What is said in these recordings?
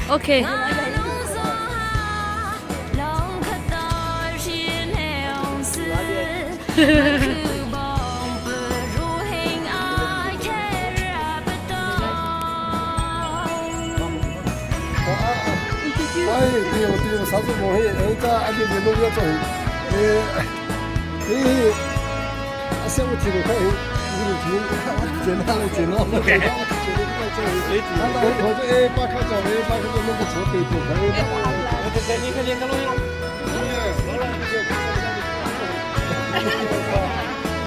Okay. 哎，对对，啥子东西？哎，这阿弟你弄个做，哎，哎，阿下午提个快，你提，简单了，简单了，简单了，我这哎，把卡做，哎，把卡做弄个车背过来。你看见个路有？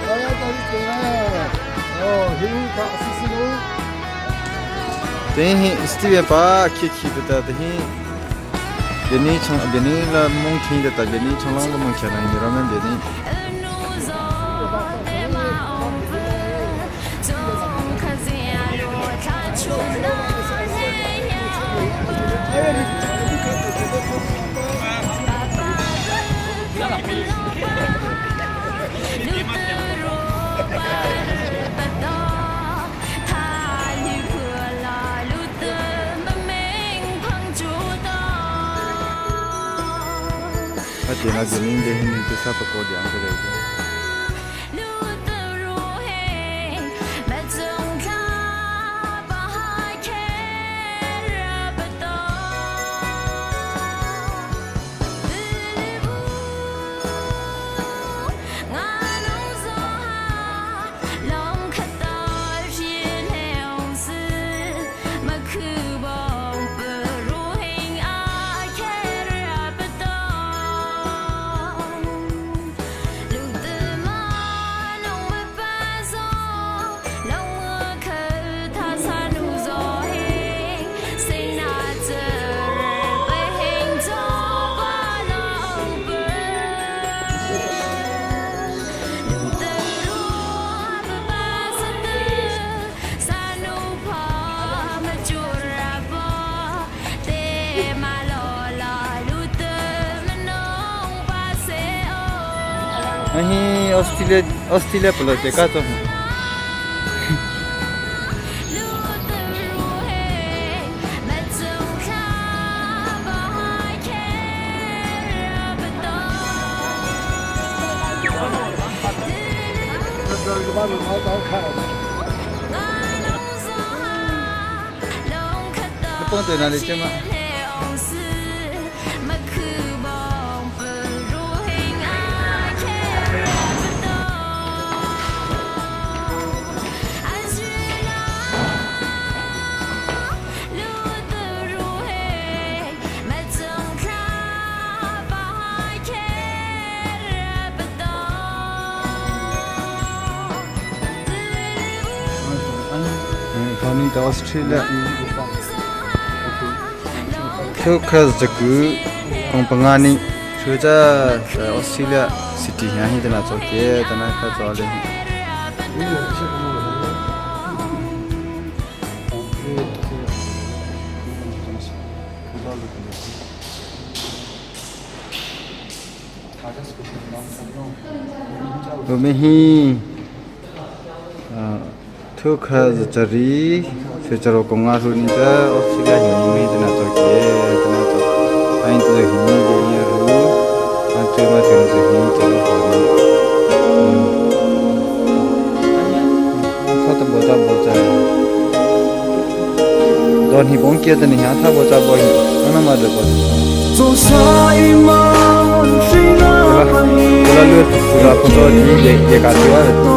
哎呀，到底怎样？哦，黑卡是是路。 Tehi Steve pa khi khi beta tehi beni chong beni la mong khi beta beni chong lang la mong khi na ni ramen beni a ti na beni de hin te sa pa ko diang ke dai. Ahi Australia Australia pula te ka to. Pong te na le chema. Tony ta Australia Thu khas jaku kong panga ni thu cha Australia city hian hi tana cho ke tana kha cho le. Me hi. Thukha zachari secharo konga ru ni ta Australia hi ni me tana to ke tana to ain tu hi ni ge ni ru a tu ma tu ni hi cha lo ni tha ta bo ta bo cha don hi bong kia ta ni ha tha bo cha bo hi ana ma de bo la lu la photo ni ye ye ka tu